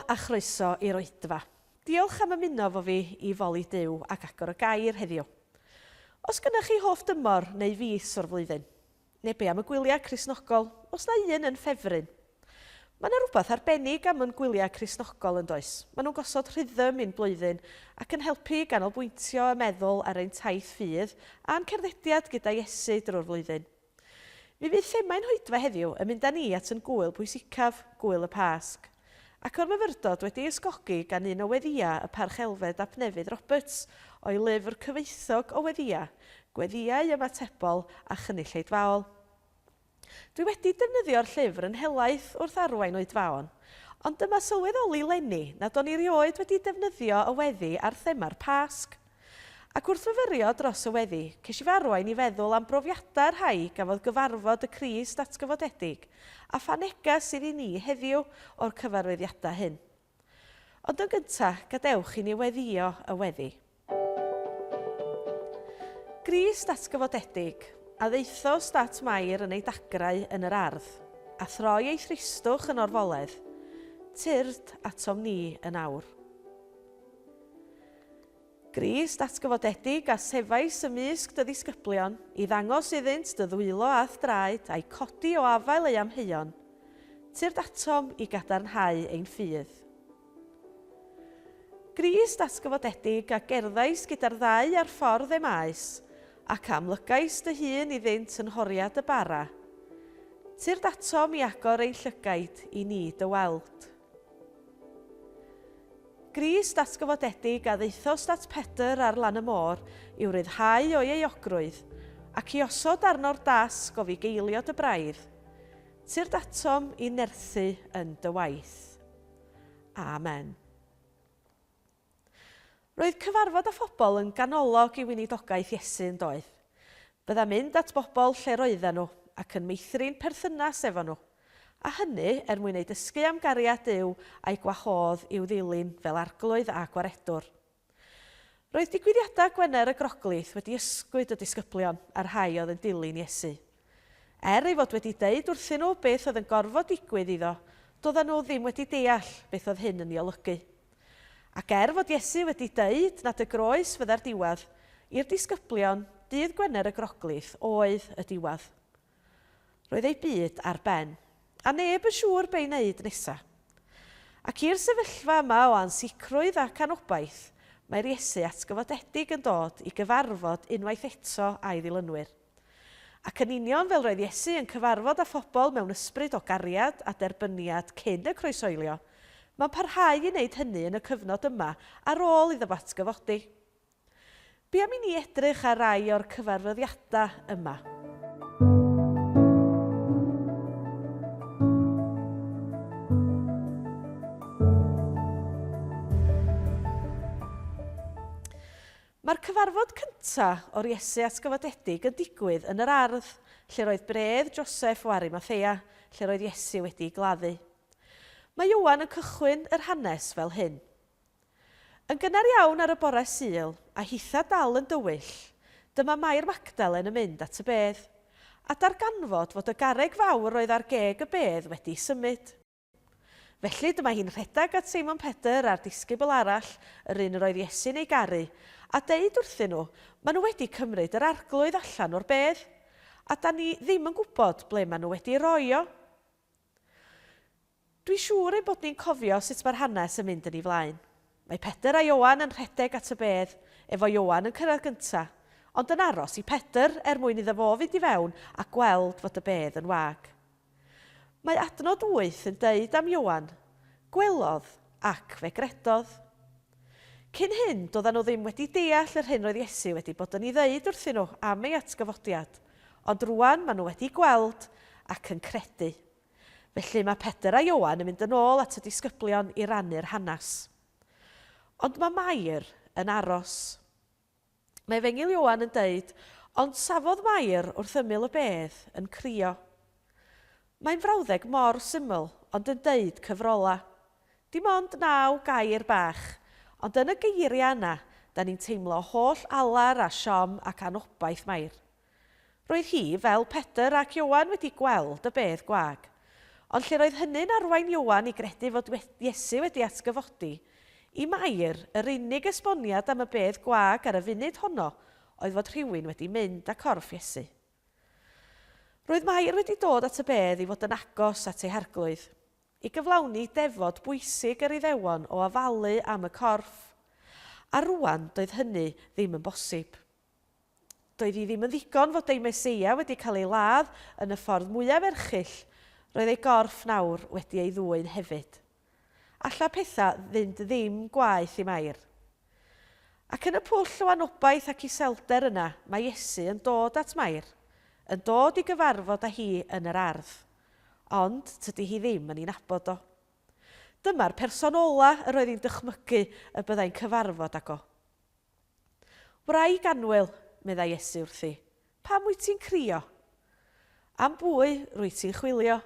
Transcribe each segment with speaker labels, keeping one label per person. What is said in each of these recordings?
Speaker 1: a chroeso i'r oedfa. Diolch am ymuno efo fi i foli Duw ac agor y gair heddiw. Os gynnach chi hoff dymor neu fis o'r flwyddyn, neu be am y gwyliau Cristnogol, os na un yn ffefryn? Mae yna rhywbeth arbennig am yn gwyliau Cristnogol yn does? Maen nhw'n gosod rhythm i'n blwyddyn ac yn helpu i ganolbwyntio y meddwl ar ein taith ffydd a'n cerddediad gyda Iesu drwy'r flwyddyn. Mi fydd themau'n hoedfa heddiw yn mynd â ni at yn gŵyl pwysicaf, Gŵyl y Pasg. Ac o'r myfyrdod wedi ei ysgogi gan un o weddïau y Parch Elfed ap Nefydd Roberts o'i lyfr cyfoethog o weddïau, Gweddïau Ymatebol a Chynulleidfaol. Dwi wedi defnyddio'r llyfr yn helaeth wrth arwain oedfaon, ond dyma sylweddoli 'leni nad o'n i 'rioed wedi defnyddio y weddi ar thema'r Pasg. Ac wrth fyfyrio dros y weddi, ces i fy arwain i feddwl am brofiadau'r rhai gafodd gyfarfod y Crist atgyfodedig, a pha neges sydd i ni heddiw o'r cyfarwyddiadau hyn. Ond yn gyntaf, gadewch i ni weddïo y weddi. Grist atgyfodedig, a ddaethost at Mair yn ei dagrau yn yr ardd, a throi ei thristwch yn orfoledd, tyrd atom ni yn awr. Grist atgyfodedig a sefais ymysg dy ddisgyblion, i ddangos iddynt dy ddwylo a'th draed, a'u codi o afael eu amheuon. Tyrd atom i gadarnhau ein ffydd. Grist atgyfodedig a gerddais gyda'r ddau ar ffordd Emaus, ac a amlygais dy hun iddynt yn nhoriad y bara. Tyrd atom i agor ein llygaid i ni dy weld. Grist atgyfodedig a ddaethost at Pedr ar lan y môr i'w ryddhau o'i euogrwydd, ac i osod arno'r dasg o fugeilio dy braidd, tyrd atom i nerthu yn dy waith. Amen. Roedd cyfarfod â phobl yn ganolog i weinidogaeth Iesu yn doedd? Bydda mynd at bobl lle roedden nhw ac yn meithrin perthynas efo nhw, a hynny er mwyn eu dysgu am gariad Duw a'u gwahodd i'w ddilyn fel Arglwydd a Gwaredwr. Roedd digwyddiadau Gwener y Groglith wedi ysgwyd y disgyblion a'r rhai oedd yn dilyn Iesu. Er ei fod wedi deud wrthyn nhw beth oedd yn gorfod digwydd iddo, doedden nhw ddim wedi deall beth oedd hyn yn ei olygu. Ac er fod Iesu wedi deud nad y groes fydda'r diwedd, i'r disgyblion, dydd Gwener y Groglith oedd y diwedd. Roedd eu byd ar ben, a neb yn siŵr be i wneud nesa. Ac i'r sefyllfa yma o ansicrwydd ac anobaith, mae'r Iesu atgyfodedig yn dod i gyfarfod unwaith eto â'i ddilynwyr. Ac yn union fel roedd Iesu yn cyfarfod â phobl mewn ysbryd o gariad a derbyniad cyn y croesoelio, mae'n parhau i wneud hynny yn y cyfnod yma ar ôl iddo fo atgyfodi. Be am i ni edrych ar rai o'r cyfarfyddiadau yma? Mae'r cyfarfod cyntaf o'r Iesu atgyfodedig yn digwydd yn yr ardd lle roedd bredd Joseff o Arimathea, lle roedd Iesu wedi'i gladdu. Mae Ioan yn cychwyn yr hanes fel hyn. Yn gynnar iawn ar y bore Sul, a hitha dal yn dywyll, dyma Mair Magdalen yn mynd at y bedd, a darganfod fod y garreg fawr oedd ar geg y bedd wedi symud. Felly dyma hi'n rhedeg at Seimon Pedr a'r disgybl arall, yr un yr oedd Iesu'n ei garu, a deud wrthyn nhw, Maen nhw wedi cymryd yr Arglwydd allan o'r bedd, a 'dan ni ddim yn gwybod ble maen nhw wedi ei roi o. Dwi'n siŵr ein bod ni'n cofio sut mae'r hanes yn mynd yn ei flaen. Mae Pedr a Ioan yn rhedeg at y bedd, efo Ioan yn cyrraedd gynta', ond yn aros i Pedr er mwyn iddo fo fynd i fewn a gweld fod y bedd yn wag. Mae adnod wyth yn deud am Ioan, Gwelodd, ac fe gredodd. Cyn hyn, doedden nhw ddim wedi deall yr hyn roedd Iesu wedi bod yn ei ddeud wrthyn nhw am ei atgyfodiad, ond rwan maen nhw wedi gweld ac yn credu. Felly mae Pedr a Ioan yn mynd yn ôl at y disgyblion i rannu'r hanes. Ond mae Mair yn aros. Mae Efengyl Ioan yn deud, Ond safodd Mair wrth ymyl y bedd, yn crio. Mae'n frawddeg mor syml, ond yn deud cyfrola. Dim ond naw gair bach, ond yn y geiriau yna, 'da ni'n teimlo holl alar a siom ac anobaith Mair. Roedd hi, fel Pedr ac Ioan wedi gweld y bedd gwag. Ond lle roedd hynny'n arwain Ioan i gredu fod Iesu wedi atgyfodi, i Mair, yr unig esboniad am y bedd gwag ar y funud honno oedd fod rhywun wedi mynd â corff Iesu. Roedd Mair wedi dod at y bedd i fod yn agos at ei Harglwydd, i gyflawni defod bwysig yr Iddewon o ofalu am y corff. A rŵan doedd hynny ddim yn bosib. Doedd hi ddim yn ddigon fod ei Meseia wedi cael ei ladd yn y ffordd mwyaf erchyll, roedd ei gorff nawr wedi ei ddwyn hefyd. Alla pethau fynd ddim gwaeth i Mair. Ac yn y pwll o anobaith ac iselder yna, mae Iesu yn dod at Mair, yn dod i gyfarfod â hi yn yr ardd. Ond tydi hi ddim yn ei nabod o. Dyma'r person ola yr oedd hi'n dychmygu y byddai'n cyfarfod ag o. Wraig annwyl, meddai Iesu wrthi, pam wyt ti'n crio? Am bwy rwyt ti'n chwilio?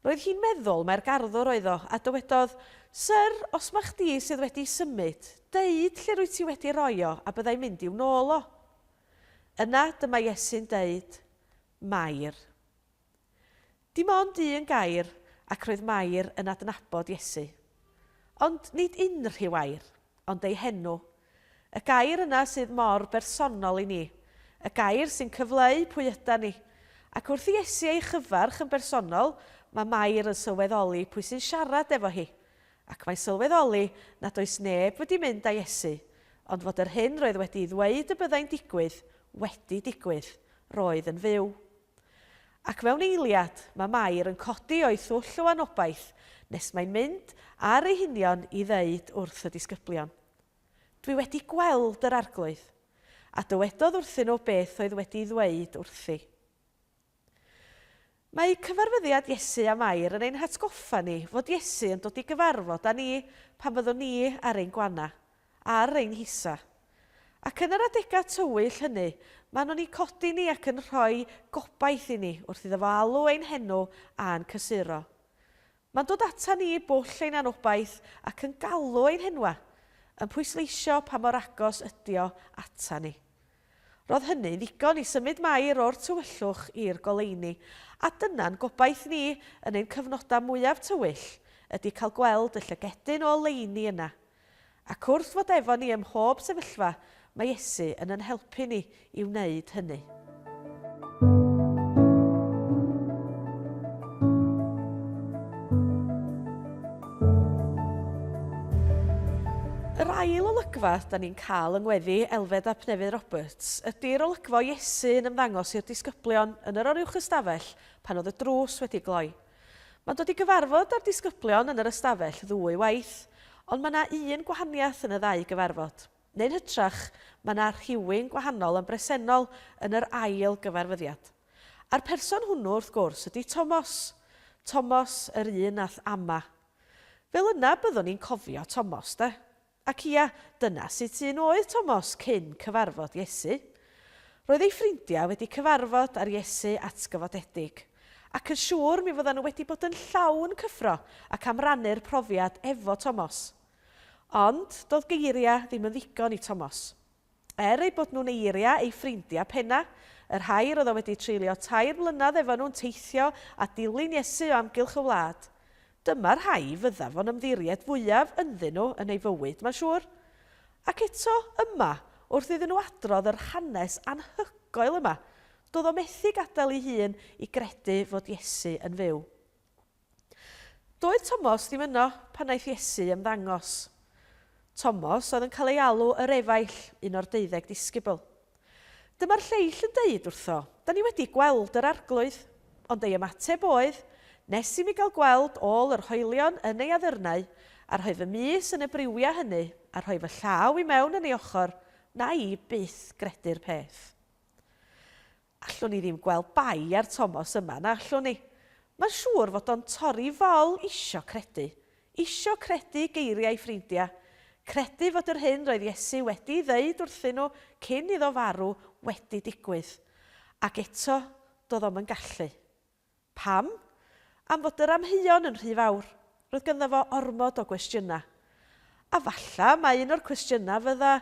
Speaker 1: Roedd hi'n meddwl mai'r garddwr oedd o, a dywedodd, Syr, os ma chdi sydd wedi symud, deud lle rwyt ti wedi roi o a byddai'n mynd i'w nôl o. Yna dyma Iesu'n deud, Mair. Dim ond un gair, ac roedd Mair yn adnabod Iesu. Ond nid unrhyw air, ond ei henw. Y gair yna sydd mor bersonol i ni. Y gair sy'n cyfleu pwy ydan ni. Ac wrth i Iesu ei chyfarch yn bersonol, mae Mair yn sylweddoli pwy sy'n siarad efo hi. Ac mae'n sylweddoli nad oes neb wedi mynd â Iesu, ond fod yr hyn roedd wedi'i ddweud y byddai'n digwydd, wedi digwydd. Roedd yn fyw. Ac mewn eiliad, mae Mair yn codi o'i thwll o anobaith nes mae'n mynd ar ei hunion i ddeud wrth y disgyblion, Dwi wedi gweld yr Arglwydd! A dywedodd wrthyn nhw beth oedd wedi'i ddweud wrthi. Mae cyfarfyddiad Iesu â Mair yn ein hatgoffa ni fod Iesu yn dod i gyfarfod â ni pan fyddwn ni ar ein gwanna. ar ein hisa. Ac yn yr adegau tywyll hynny, maen nhw'n eu codi ni ac yn rhoi gobaith i ni wrth iddo fo alw ein henw a'n cysuro. Mae'n dod ata ni i bwll ein anobaith ac yn galw ein henwa, yn pwysleisio pa mor agos ydi o ata ni. Roedd hynny'n ddigon i symud Mair o'r tywyllwch i'r goleuni, a dyna'n gobaith ni yn ein cyfnodau mwyaf tywyll, ydi cael gweld y llygedyn o oleuni yna. Ac wrth fod efo ni ym mhob sefyllfa, mae Iesu yn yn helpu ni i wneud hynny. Yr ail olygfa da ni'n cael yng ngweddi Elfed ap Nefydd Roberts ydy'r olygfa o Iesu yn ymddangos i'r disgyblion yn yr oruwch ystafell pan oedd y drws wedi gloi. Mae'n dod i gyfarfod â'r disgyblion yn yr ystafell ddwy waith, ond mae 'na un gwahaniaeth yn y ddau gyfarfod. Neu'n hytrach, mae 'na rhywun gwahanol yn bresennol yn yr ail gyfarfyddiad. A'r person hwnnw, wrth gwrs, ydy Tomos. Tomos, yr un nath ama. Fel yna byddwn ni'n cofio Tomos, de. Ac ia, dyna sut un oedd Tomos cyn cyfarfod Iesu. Roedd ei ffrindiau wedi cyfarfod â'r Iesu atgyfodedig, ac yn siŵr mi fyddan nhw wedi bod yn llawn cyffro ac am rannu'r profiad efo Tomos. Ond, doedd geiriau ddim yn ddigon i Tomos. Er eu bod nhw'n eiriau ei ffrindiau penna, y rhai roedd o wedi treulio tair mlynedd efo nhw'n teithio a dilyn Iesu o amgylch y wlad, dyma'r rhai fydda fo'n ymddiried fwyaf ynddyn nhw yn ei fywyd, mae'n siŵr. Ac eto, yma, wrth iddyn nhw adrodd yr hanes anhygoel yma, doedd o methu gadael ei hun i gredu fod Iesu yn fyw. Doedd Tomos ddim yno pan wnaeth Iesu ymddangos. Tomos oedd yn cael ei alw yr Efaill, un o'r deuddeg disgybl. Dyma'r lleill yn deud wrtho, Da ni wedi gweld yr Arglwydd. Ond ei ymateb oedd, Nes i mi gael gweld ôl yr hoelion yn ei addyrnau, a rhoi fy mys yn y briwiau hynny, a rhoi fy llaw i mewn yn ei ochr, na i byth gredu'r peth. Allwn ni ddim gweld bai ar Tomos yma, na allwn ni? Mae'n siŵr fod o'n torri fol isio credu. Isio credu geiriau ei ffrindia. Credu fod yr hyn roedd Iesu wedi'i ddeud wrthyn nhw cyn iddo farw wedi digwydd. Ac eto, doedd o'm yn gallu. Pam? Am fod yr amheuon yn rhy fawr. Roedd ganddo fo ormod o gwestiynau. A falla mai un o'r cwestiynau fydda,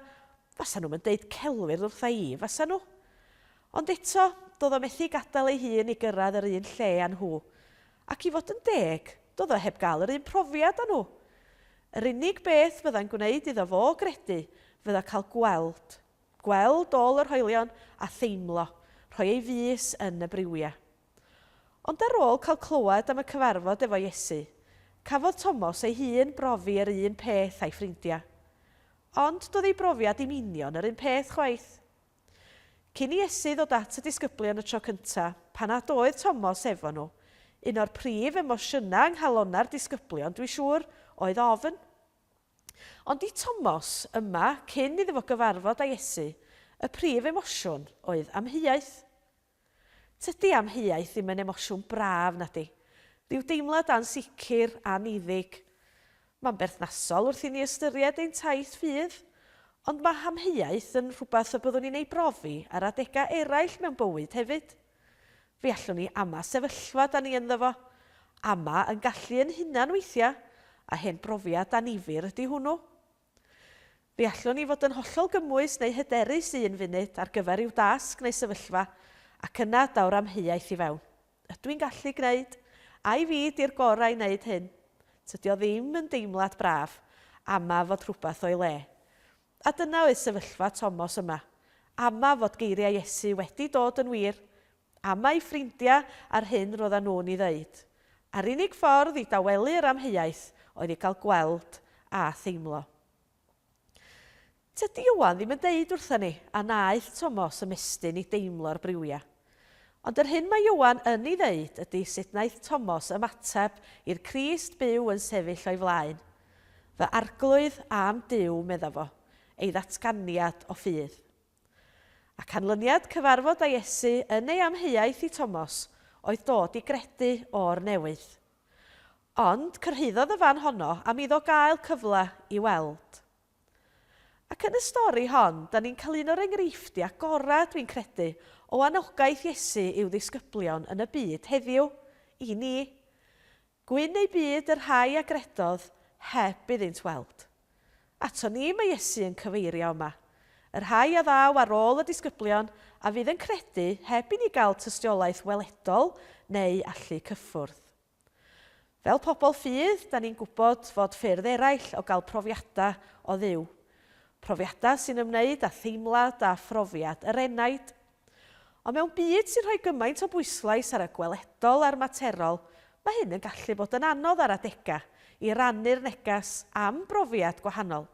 Speaker 1: fasa nhw'm yn deud celwydd wrtha i, fasa nhw? Ond eto, doedd o methu gadael ei hun i gyrraedd yr un lle â nhw. Ac i fod yn deg, doedd o heb gael yr un profiad â nhw. Yr unig beth fydda'n gwneud iddo fo gredu fydda cael gweld, gweld ôl yr hoelion a theimlo, rhoi ei fys yn y briwiau. Ond ar ôl cael clywed am y cyfarfod efo Iesu, cafodd Tomos ei hun brofi yr un peth a'i ffrindiau. Ond doedd ei brofiad dim union yr un peth chwaith. Cyn i Iesu ddod at y disgyblion y tro cyntaf, pan nad oedd Tomos efo nhw, un o'r prif emosiynau yng nghalonnau'r disgyblion, dwi siŵr, oedd ofn. Ond i Tomos, yma, cyn iddo fo gyfarfod â Iesu, y prif emosiwn oedd amheuaeth. Tydi amheuaeth ddim yn emosiwn braf, nadi? Rhyw deimlad ansicr, anniddig. Mae'n berthnasol wrth i ni ystyried ein taith ffydd, ond mae amheuaeth yn rhywbeth y byddwn ni'n ei brofi ar adegau eraill mewn bywyd hefyd. Fe allwn ni ama sefyllfa 'da ni ynddo fo, ama yn gallu yn hunan weithiau, a hen brofiad annifyr ydi hwnnw. Fe allwn ni fod yn hollol gymwys neu hyderus un funud ar gyfer rhyw dasg neu sefyllfa, ac yna daw'r amheuaeth i fewn. Ydw i'n gallu gwneud? Ai fi 'di'r gorau i wneud hyn? Tydi o ddim yn deimlad braf, ama fod rhywbeth o'i le. A dyna oedd sefyllfa Tomos yma. Ama fod geiriau Iesu wedi dod yn wir, Am ei ffrindia a'r hyn roeddan nhw'n i ddeud. A'r unig ffordd i dawelu yr amheuaeth oedd i gael gweld a theimlo. Tydi Ioan ddim yn deud wrtha ni a wnaeth Tomos ymestyn i deimlo'r briwia. Ond yr hyn mae Ioan yn ei ddeud ydi sut wnaeth Tomos ymateb i'r Crist byw yn sefyll o'i flaen. Fy Arglwydd a'm Duw, medda fo, ei ddatganiad o ffydd. A canlyniad cyfarfod â Iesu yn ei amheuaeth i Tomos oedd dod i gredu o'r newydd. Ond cyrhaeddodd y fan honno am iddo gael cyfle i weld. Ac yn y stori hon, da ni'n cael un o'r enghreifftiau gorau, dwi'n credu, o anogaeth Iesu i'w ddisgyblion yn y byd heddiw, i ni. Gwyn eu byd y rhai a gredodd heb iddynt weld. Ato ni mae Iesu yn cyfeirio yma. Y rhai a ddaw ar ôl y disgyblion a fydd yn credu heb i ni gael tystiolaeth weledol neu allu cyffwrdd. Fel pobl ffydd, da ni'n gwybod fod ffyrdd eraill o gael profiadau o Dduw. Profiadau sy'n ymwneud â theimlad a phrofiad yr enaid. Ond mewn byd sy'n rhoi gymaint o bwyslais ar y gweledol a'r materol, mae hyn yn gallu bod yn anodd ar adegau i rannu'r neges am brofiad gwahanol,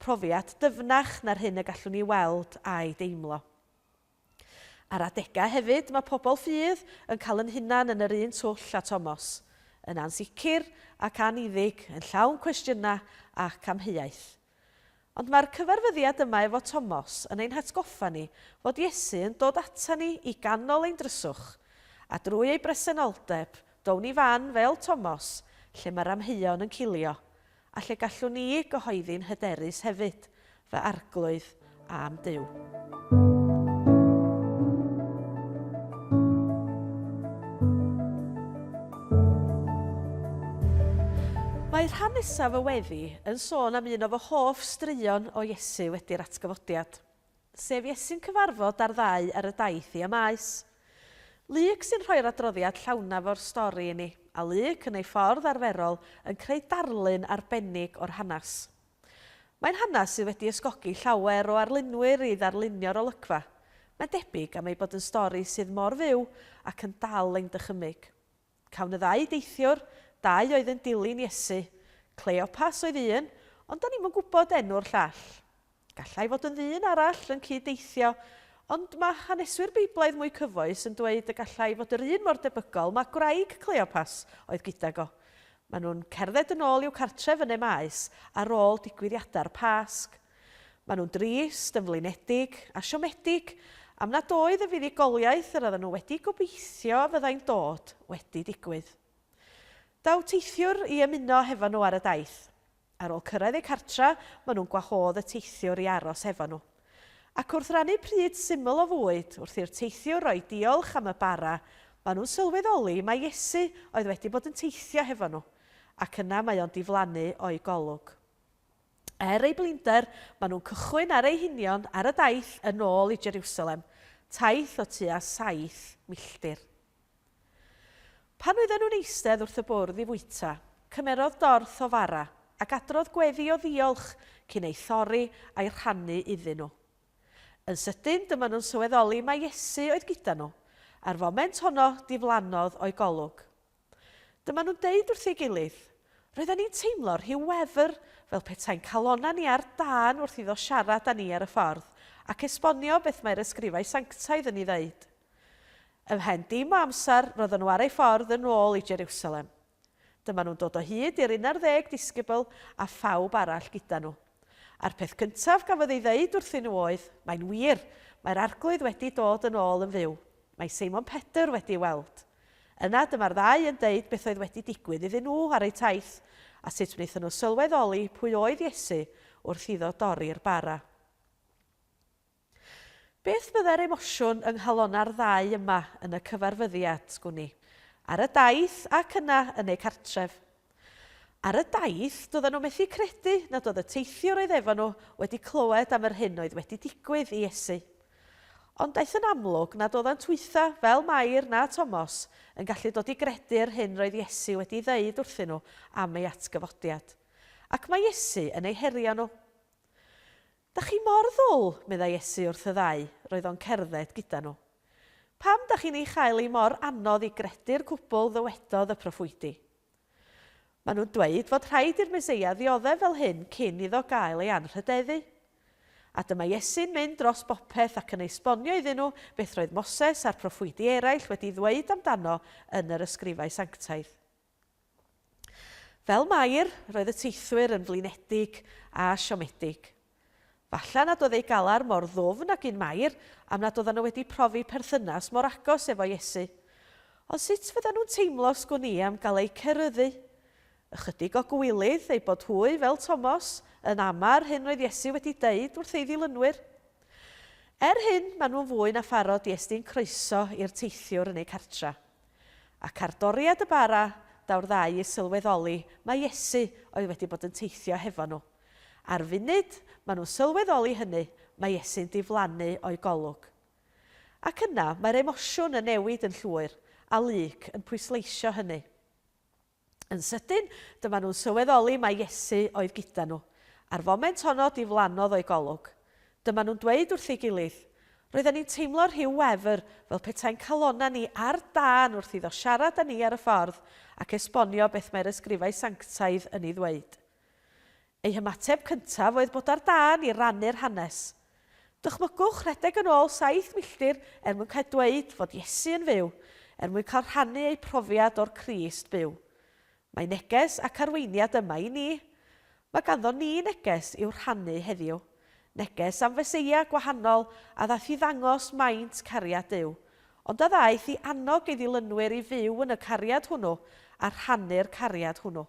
Speaker 1: profiad dyfnach na'r hyn y gallwn ni weld a'i deimlo. Ar adegau hefyd, mae pobl ffydd yn cael yn hunan yn yr un twll â Tomos, yn ansicr ac anniddig, yn llawn cwestiynau ac amheuaeth. Ond mae'r cyfarfyddiad yma efo Tomos yn ein hatgoffa ni fod Iesu yn dod ata ni i ganol ein dryswch, a drwy ei bresenoldeb, down i fan fel Tomos, lle mae'r amheuon yn cilio, a lle gallwn ni gyhoeddi'n hyderus hefyd, Fy Arglwydd a'm Duw. Mae rhan nesaf y weddi yn sôn am un o fy hoff straeon o Iesu wedi'r atgyfodiad, sef Iesu'n cyfarfod â'r ddau ar y daith i Emaus. Luc sy'n rhoi'r adroddiad llawnaf o'r stori i ni, a Luc, yn ei ffordd arferol, yn creu darlun arbennig o'r hanes. Mae'n hanes sydd wedi ysgogi llawer o arlunwyr i ddarlunio'r olygfa, mae'n debyg am ei bod yn stori sydd mor fyw ac yn dal ein dychymyg. Cawn y ddau deithiwr, dau oedd yn dilyn Iesu. Cleopas oedd un, ond 'da ni'm yn gwybod enw'r llall. Gallai fod yn ddyn arall yn cyd-deithio, ond mae haneswyr Beiblaidd mwy cyfoes yn dweud y gallai fod yr un mor debygol mae gwraig Cleopas oedd gydag o. Maen nhw'n cerdded yn ôl i'w cartref yn Emaus ar ôl digwyddiadau'r Pasg. Maen nhw'n drist, yn flinedig, a siomedig am nad oedd y fuddugoliaeth yr oedden nhw wedi gobeithio fyddai'n dod wedi digwydd. Daw teithiwr i ymuno hefo nhw ar y daith. Ar ôl cyrraedd eu cartra, maen nhw'n gwahodd y teithiwr i aros hefo nhw. Ac wrth rannu pryd syml o fwyd, wrth i'r teithiwr roi diolch am y bara, maen nhw'n sylweddoli mai Iesu oedd wedi bod yn teithio hefo nhw, ac yna mae o'n diflannu o'u golwg. Er eu blinder, maen nhw'n cychwyn ar eu hunion ar y daith yn ôl i Jeriwsalem, taith o tua 7 milltir. Pan oedden nhw'n eistedd wrth y bwrdd i fwyta, cymerodd dorth o fara ac adrodd gweddi o ddiolch cyn ei thorri a'i rhannu iddyn nhw. Yn sydyn, dyma nhw'n sylweddoli mai Iesu oedd gyda nhw, a'r foment honno diflannodd o'u golwg. Dyma nhw'n deud wrth ei gilydd, Roedden ni'n teimlo rhyw wefr, fel petai'n calonnau ni ar dân wrth iddo siarad â ni ar y ffordd ac esbonio beth mae'r ysgrifau sanctaidd yn ei ddeud. Ymhen dim o amser, roedden nhw ar eu ffordd yn ôl i Jeriwsalem. Dyma nhw'n dod o hyd i'r unarddeg disgybl a phawb arall gyda nhw. A'r peth cyntaf gafodd ei ddeud wrthyn nhw oedd, Mae'n wir, mae'r Arglwydd wedi dod yn ôl yn fyw. Mae Seimon Pedr wedi ei weld. Yna dyma'r ddau yn deud beth oedd wedi digwydd iddyn nhw ar eu taith, a sut wnaethon nhw sylweddoli pwy oedd Iesu wrth iddo dorri'r bara. Beth fyddai'r emosiwn yng nghalonnau'r ddau yma yn y cyfarfyddiad, gwn i, ar y daith ac yna yn eu cartref? Ar y daith, doedden nhw methu credu nad oedd y teithiwr oedd efo nhw wedi clywed am yr hyn oedd wedi digwydd i Iesu. Ond daeth yn amlwg nad oeddant hwytha, fel Mair na Tomos, yn gallu dod i gredu yr hyn roedd Iesu wedi ei ddeud wrthyn nhw am ei atgyfodiad. Ac mae Iesu yn eu herio nhw. Da chi mor ddwl, meddai Iesu wrth y ddau, roedd o'n cerdded gyda nhw. Pam da chi'n ei chael hi mor anodd i gredu'r cwbl ddywedodd y proffwydi? Maen nhw'n dweud fod rhaid i'r Meseia ddioddef fel hyn cyn iddo gael ei anrhydeddu. A dyma Iesu'n mynd dros bopeth ac yn esbonio iddyn nhw beth roedd Moses a'r proffwydi eraill wedi ddweud amdano yn yr Ysgrifau Sanctaidd. Fel Mair, roedd y teithwyr yn flinedig a siomedig. Falla nad oedd eu galar mor ddwfn ag un Mair, am nad oeddan nhw wedi profi perthynas mor agos efo Iesu. Ond sut fyddan nhw'n teimlo sgwn i am gael eu ceryddu? Ychydig o gywilydd eu bod hwy, fel Tomos, yn ama ar hyn roedd Iesu wedi deud wrth ei ddilynwyr. Er hyn, maen nhw'n fwy na pharod i estyn croeso i'r teithiwr yn eu cartra. Ac ar doriad y bara, daw'r ddau i sylweddoli mai Iesu oedd wedi bod yn teithio hefo nhw. Ar funud, maen nhw'n sylweddoli hynny, mae Iesu'n diflannu o'u golwg. Ac yna, mae'r emosiwn yn newid yn llwyr, a Luc yn pwysleisio hynny. Yn sydyn, dyma nhw'n sylweddoli mai Iesu oedd gyda nhw. A'r foment honno diflannodd o'u golwg. Dyma nhw'n dweud wrth ei gilydd, Roedden ni'n teimlo rhyw wefr, fel petai'n calonnau ni ar dân wrth iddo siarad â ni ar y ffordd ac esbonio beth mae'r ysgrifau sanctaidd yn ei ddweud. Eu hymateb cyntaf oedd bod ar dân i rannu'r hanes. Dychmygwch rhedeg yn ôl 7 milltir er mwyn cael dweud fod Iesu yn fyw, er mwyn cael rhannu eu profiad o'r Crist byw. Mae neges ac arweiniad yma i ni. Mae ganddo ni neges i'w rhannu heddiw. Neges am Feseia gwahanol a ddaeth i ddangos maint cariad Duw, ond a ddaeth i annog ei ddilynwyr i fyw yn y cariad hwnnw a rhannu'r cariad hwnnw.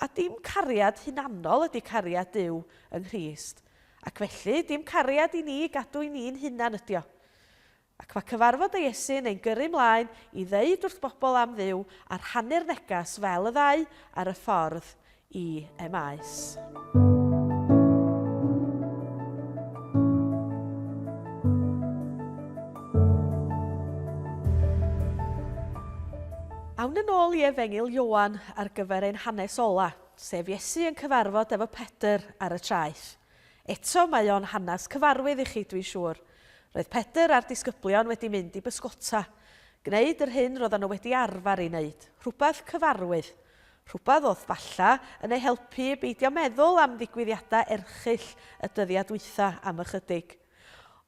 Speaker 1: A dim cariad hunanol ydy cariad Duw yng Nghrist, ac felly dim cariad i ni gadw i ni'n hunan ydy o. Ac mae cyfarfod â Iesu yn ein gyrru mlaen i ddeud wrth bobl am Dduw a rhannu'r neges fel y ddau ar y ffordd i Emaus. Awn yn ôl i Efengyl Ioan ar gyfer ein hanes ola, sef Iesu yn cyfarfod efo Pedr ar y traeth. Eto, mae o'n hanes cyfarwydd i chi, dwi'n siŵr. Roedd Pedr a'r disgyblion wedi mynd i bysgota, gwneud yr hyn roedden nhw wedi arfer ei wneud, rhywbeth cyfarwydd, rhywbeth o'dd falla yn eu helpu i beidio meddwl am ddigwyddiadau erchyll y dyddiau dwytha am ychydig.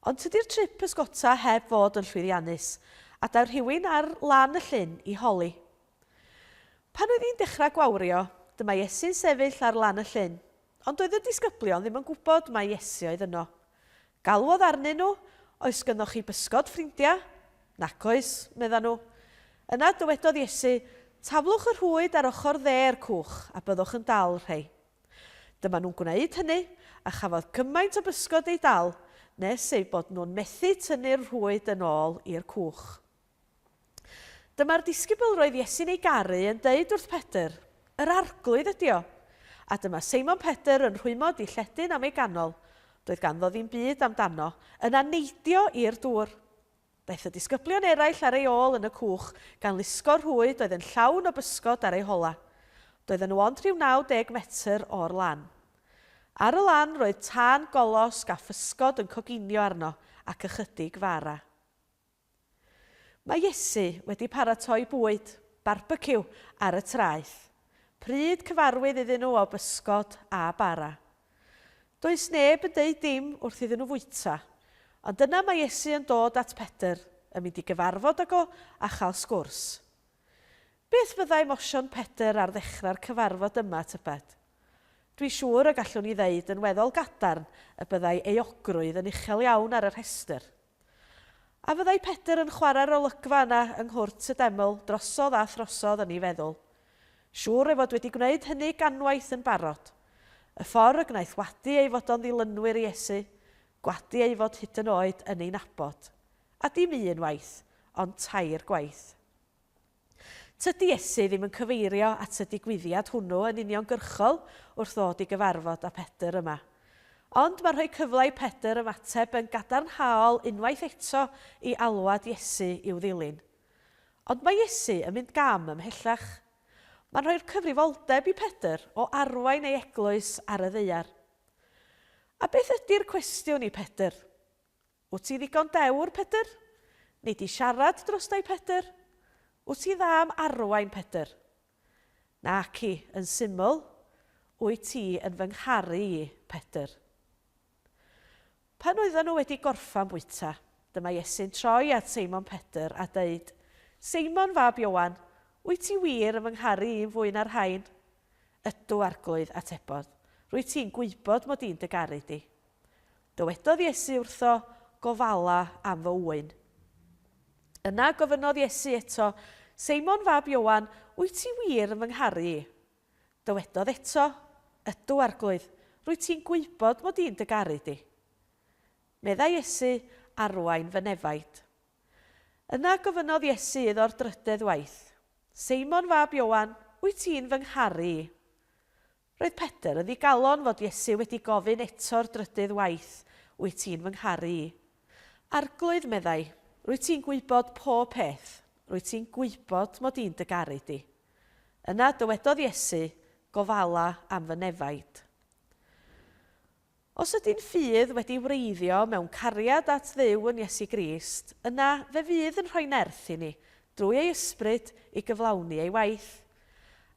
Speaker 1: Ond tydi'r trip pysgota heb fod yn llwyddiannus, a daw rhywun ar lan y llyn i holi. Pan oedd hi'n dechrau gwawrio, dyma Iesu'n sefyll ar lan y llyn, ond doedd y disgyblion ddim yn gwybod mai Iesu oedd yno. Galwodd arnyn nhw, Oes gynnoch chi bysgod, ffrindiau? Nac oes, meddan nhw. Yna dywedodd Iesu, Taflwch y rhwyd ar ochr dde'r cwch, a byddwch yn dal rhei. Dyma nhw'n gwneud hynny, a chafodd gymaint o bysgod eu dal nes eu bod nhw'n methu tynnu'r rhwyd yn ôl i'r cwch. Dyma'r disgybl roedd Iesu'n ei garu yn deud wrth Pedr, Yr Arglwydd ydi o! A dyma Seimon Pedr yn rhwymo dilledyn am ei ganol, doedd ganddo ddim byd amdano, yna neidio i'r dŵr. Daeth y disgyblion eraill ar ei ôl yn y cwch, gan lusgo rhwyd oedd yn llawn o bysgod ar eu hola. Doedden nhw ond rhyw 90 metr o'r lan. Ar y lan roedd tân golosg a physgod yn coginio arno ac ychydig fara. Mae Iesu wedi paratoi bwyd, barbeciw, ar y traeth. Pryd cyfarwydd iddyn nhw o bysgod a bara. Does neb yn deud dim wrth iddyn nhw fwyta. Ond yna mae Iesu yn dod at Pedr, yn mynd i gyfarfod ag o a chael sgwrs. Beth fyddai emosiwn Pedr ar ddechrau'r cyfarfod yma, tybed? Dwi siŵr y gallwn i ddeud yn weddol gadarn y byddai euogrwydd yn uchel iawn ar y rhestr. A fyddai Pedr yn chwarae'r olygfa yna yng nghwrt y deml drosodd a throsodd yn ei feddwl? Siŵr ei fod wedi gwneud hynny ganwaith yn barod. Y ffordd y gwnaeth wadu ei fod o'n ddilynwyr i Iesu, gwadu ei fod hyd yn oed yn ei nabod. A dim un waith, ond tair gwaith. Tydi Iesu ddim yn cyfeirio at y digwyddiad hwnnw yn uniongyrchol wrth ddod i gyfarfod â Pedr yma. Ond mae'n rhoi cyfle i Pedr ymateb yn gadarnhaol unwaith eto i alwad Iesu i'w ddilyn. Ond mae Iesu yn mynd gam ymhellach. Mae'n rhoi'r cyfrifoldeb i Pedr o arwain ei eglwys ar y ddaear. A beth ydi'r cwestiwn i Pedr? Wyt ti ddigon dewr, Pedr? Nei di siarad drostai, Pedr? Wyt ti dda am arwain, Pedr? Naci, yn syml, wyt ti yn fy ngharu i, Pedr. Pan oedden nhw wedi gorffan bwyta, dyma Iesu'n troi at Seimon Pedr a deud, Seimon fab Ioan, wyt ti wir yn fy ngharu i'n fwy na'r rhain? Ydw, Arglwydd, atebodd, rwyt ti'n gwybod mod i'n dy garu di. Dywedodd Iesu wrtho, Gofala am fy ŵyn. Yna gofynnodd Iesu eto, Seimon fab Ioan, wyt ti wir yn fy ngharu i? Dywedodd eto, Ydw, Arglwydd, rwyt ti'n gwybod mod i'n dy garu di. Meddai Iesu, Arwain fy nefaid. Yna gofynnodd Iesu iddo'r drydedd waith, Seimon fab Ioan, wyt ti'n fy ngharu i? Roedd Pedr yn ddigalon fod Iesu wedi gofyn eto'r drydydd waith, Wyt ti'n fy ngharu i? Arglwydd, meddai, rwyt ti'n gwybod pob peth, rwyt ti'n gwybod mod i'n dy garu di. Yna dywedodd Iesu, Gofala am fy nefaid. Os ydy'n ffydd wedi wreiddio mewn cariad at Dduw yn Iesu Grist, yna fe fydd yn rhoi nerth i ni, drwy ei Ysbryd, i gyflawni ei waith.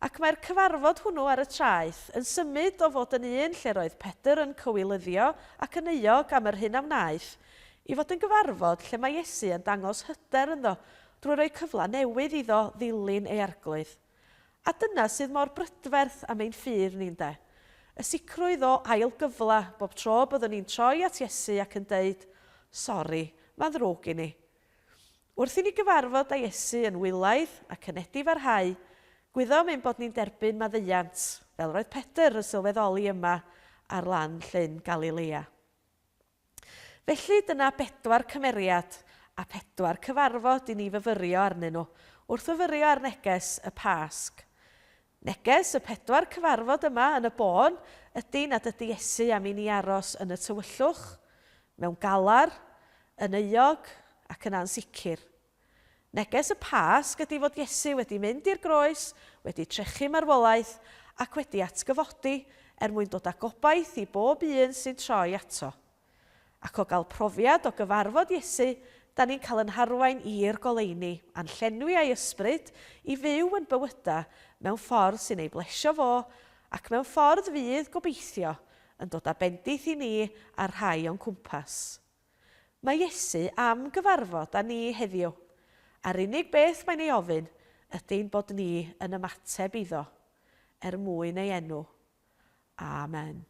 Speaker 1: Ac mae'r cyfarfod hwnnw ar y traeth yn symud o fod yn un lle roedd Pedr yn cywilyddio ac yn euog am yr hyn a wnaeth, i fod yn gyfarfod lle mae Iesu yn dangos hyder ynddo drwy roi cyfle newydd iddo ddilyn ei Arglwydd. A dyna sydd mor brydferth am ein ffydd ni, ynde? Y sicrwydd o ail gyfle bob tro byddwn ni'n troi at Iesu ac yn deud, Sori, mae'n ddrwg i ni. Wrth i ni gyfarfod â Iesu yn wylaidd ac yn edifarhau, gwyddom ein bod ni'n derbyn maddeuant, fel roedd Pedr yn sylweddoli yma ar lan Llyn Galilea. Felly dyna bedwar cymeriad a phedwar cyfarfod i ni fyfyrio arnyn nhw wrth fyfyrio ar neges y Pasg. Neges y pedwar cyfarfod yma yn y bôn ydy nad ydy Iesu am i ni aros yn y tywyllwch, mewn galar, yn euog ac yn ansicr. Neges y Pasg ydy fod Iesu wedi mynd i'r groes, wedi trechu marwolaeth ac wedi atgyfodi er mwyn dod â gobaith i bob un sy'n troi ato. Ac o gael profiad o gyfarfod Iesu, da ni'n cael yn harwain i'r goleuni, a'n llenwi â'i ysbryd i fyw yn bywyda mewn ffordd sy'n ei blesio fo ac mewn ffordd fydd, gobeithio, yn dod â bendith i ni a'r rhai o'n cwmpas. Mae Iesu am gyfarfod â ni heddiw, a'r unig beth mae'n ei ofyn ydy ein bod ni yn ymateb iddo, er mwyn ei enw. Amen.